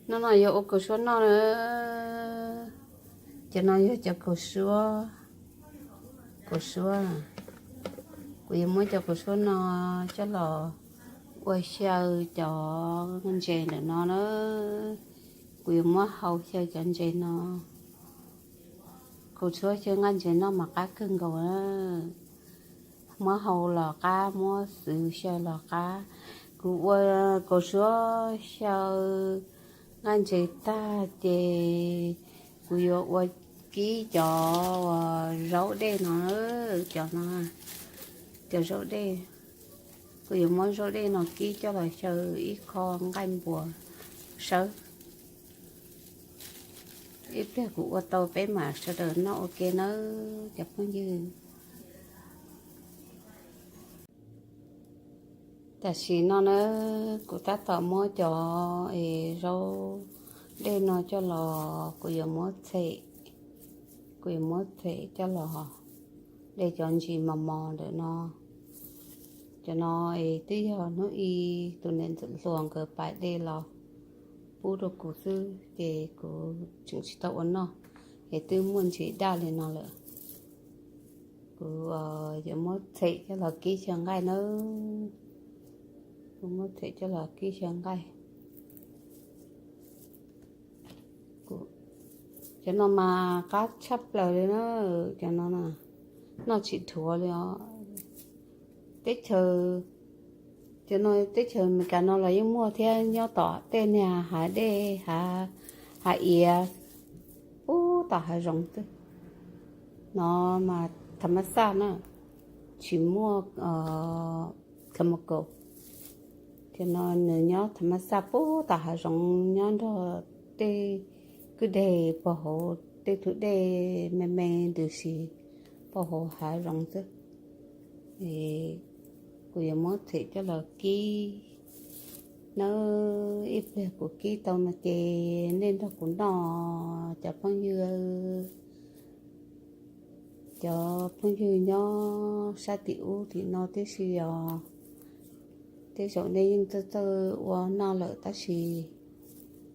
No no yog ua kaus suab noj na. Cov no yog cov kaus suab, kaus suab. Kuv yuav muab cov kaus suab no coj los ua xyaw cov ntses ntawm no na. Kuv yuav muab hau xyaw cov ntses no. Kaus suab xyaw nqaij ntses noj mas qab kawg nkaus na. Muab hau los qab, muab xwb xyaw los qab. Kuv ua kaus suab xyaw nqaij ntses tag ces kuv yuav ua kib cov zaub dej no, cov no, cov zaub dej. Kuv yuav muab zaub dej no kib coj los xyaw ib qho nqaij npua sawb. Ib pliag kuv ua tau peb mam sawv daws noj ua ke nawb cov phooj ywg. Tam sim no na, kuv tab tom muab cov es zaub dej no coj los, kuv yuav muab txhem, kuv yuav muab txhem coj los de cov ntsis mos mos ntawm no. Cov no es twb yog hnub i tus niam ntxawm hluas nkawd pais de los pub rau kuv xwb ces kuv tseem tsis tau ua noj, es twb muaj ntsis daj li no lawm. Kuv yuav muab txhem coj los kib xyaw nqaij nawb. Kuv muab txhem coj los kib xyaw nqaij. Cov no mas qab tshaj plaws li na, cov no noj tsis dhuav li os. Teb chaws, cov no teb chaws Amelikas no los yeej muaj thiab, nyob tom tej niag hav dej, hav, hav iav, puag tom hav zoov xwb. No mas tham mas xaj na, tsis muaj chemical. Cov no nws nyob tham mas xaj puag tom hav zoov nyob nrog tej kwj deg pog hauv tej tug dej me me ntws si pog hauv hav zoov xwb. Kuv yuav muab txhem coj los kib nawb. Ib pliag kuv kib tau no ces nej nrog kuv noj cov phooj ywg. Cov phooj ywg nyob sab tim ub tim no tib si os, tej zaum nej yeej txawj txawj ua noj lawm tab sis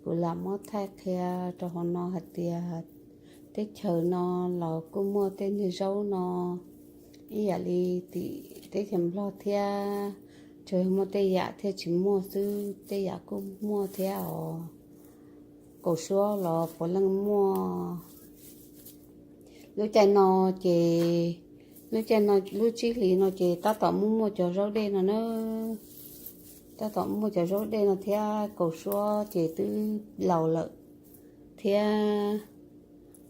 kuv lam muab thaij qhia rau hauv no hais tias teb chaws no los kuj muaj tej niag zaub no ib yam li tim teb chaws Nplog thiab, tsuas yog muaj tej yam thiaj tsis muaj xwb, tej yam kuj muaj thiab os. Kaus suab los puav leej muaj. Lub caij no ces, lub caij no lub tsib hlis no ces tab tom muaj muaj cov zaub dej no na. Tab tom muaj cov zaub dej no thiab, kaus suab ces twb laus lawm thiab.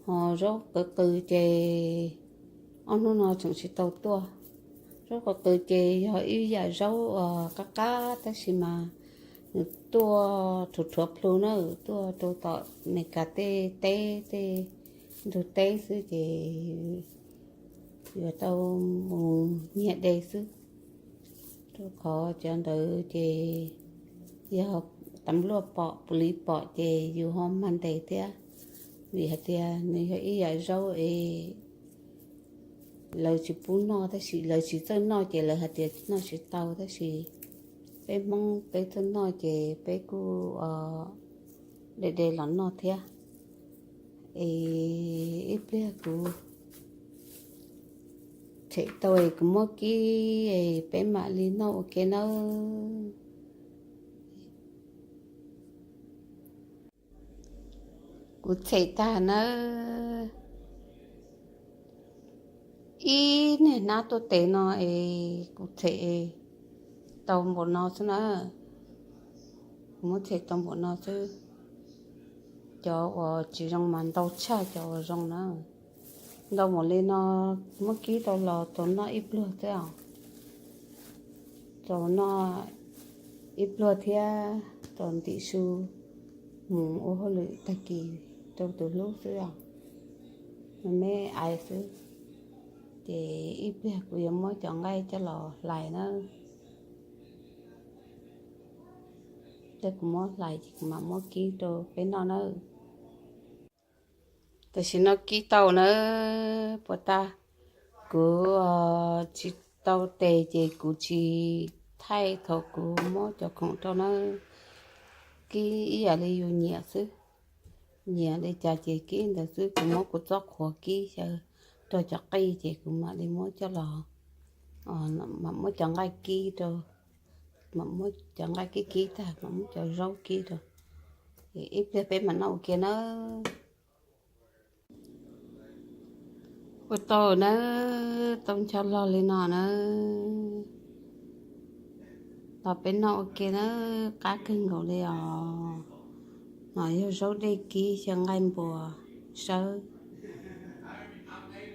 Ho zaub qws qws ces ob hnub no tseem tsis tau tuaj. Zaub qws qws ces yog ib yam zaub uas qab qab tab sis mas nws tuaj rhuav rhuav plhu na, tuaj rau tom Amelikas tej teb, tej ntug teb xwb ces yuav tau mus nyiag de xwb. Rau qhov cov ntawd ces yog tam luaj pom, pus lis pom ces yus ho mag ntes thiab. Vim hais tias nws yog ib yam zaub es lawv tsis pub noj tab sis lawv tsis txawj noj ces lawv hais tias noj tsis tau tab sis peb Hmoob peb txawj noj ces peb kuj de de los noj thiab. Es ib pliag kuv them tau es kuv muab kib es peb mam li noj ua ke nawb. Kuv them tag nawb. Ib niag hnab tuaj tes no es kuv them tau npaum no xwb na. Kuv muab them tau npaum no xwb. Cov uas tsis zoo mas ntau tshaj cov uas zoo na. Ntau npaum li no muab kib tau los tau noj ib pluag xwb os. Tau noj ib pluag thiab tau ntim su mus ua hauj lwm tag kis rau tus hlub xwb os. Me me ais xwb. Ces ib pliag kuv yuav muab cov nqaij coj los hlais na. Tej kuv muab hlais ces kuv mam muab kib rau peb noj nawb. Tam sim no kib tau nawb, puas tag? Kuv tsis tau tes ces kuv tsis thaij thaum kuv muab cov khoom rau nawb. Kib ib yam li yus nyiam xwb, nyiam li cas ces kib ntawd xwb. Kuv muab kuv txoj qhuav kib xyaw rau cov qij ces kuv mam li muab coj los, mam muab cov nqaij kib rau, mam muab cov nqaij kib kib tag mam muab cov zaub kib rau. Ces ib pliag peb mam noj ua ke nawb. Ua tau nawb, tau ncho log li no nawb. Los peb noj ua ke nawb, qab kawg nkaus li os. No yog zaub dej kib xyaw nqaij npua sawb,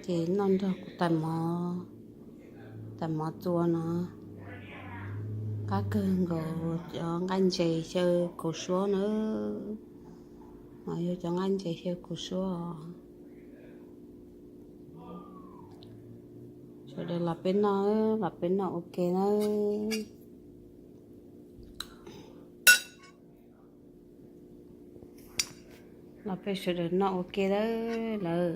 ces noj nrog kuv tais mov, tais mov txua no. Qab kawg nkaus cov nqaij ntses xyaw kaus suab nawb. No yog cov nqaij ntses xyaw kaus suab os. Sawv daws los peb noj, los peb noj ua ke nawb. Los peb sawv daws noj ua ke nawb lawm.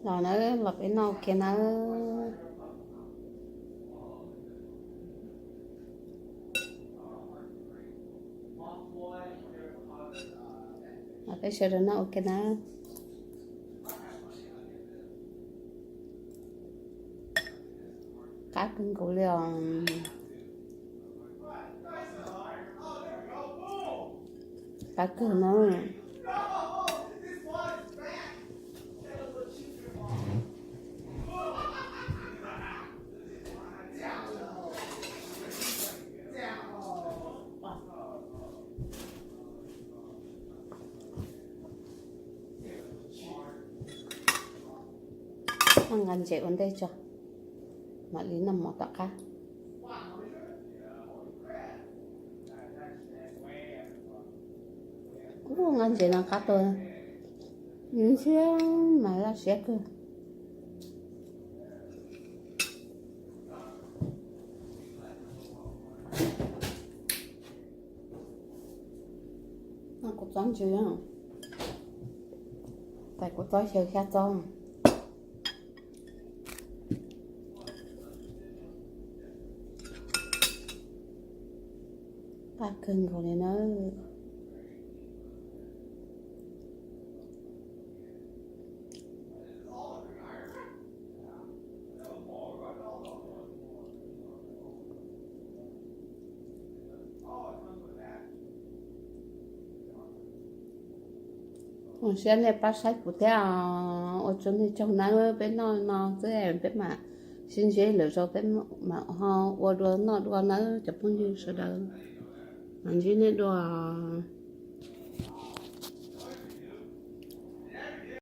Los nawb, los peb noj ua ke nawb. Los peb sawv daws noj ua ke nawb. Qab kawg nkaus li os. Qab kawg na. Nqa ntses ua ntej tso, mam li noj mov tom qab. Ub, nqa ntses no qab tuaj, ntshiab mas laj siab kawg. Kuv txob ntsws, tais kuv txob xyaw xyab txob. Qab kawg nkaus li nawb. Zoo siab nej pab saib kuv thiab, ua tsaug nej tsaug nawb. Peb noj no xwb peb mam sib ntsib lwm zaus peb mam ho ua dua noj dua nawb cov phooj ywg sawv daws. Mam ntsib nej dua.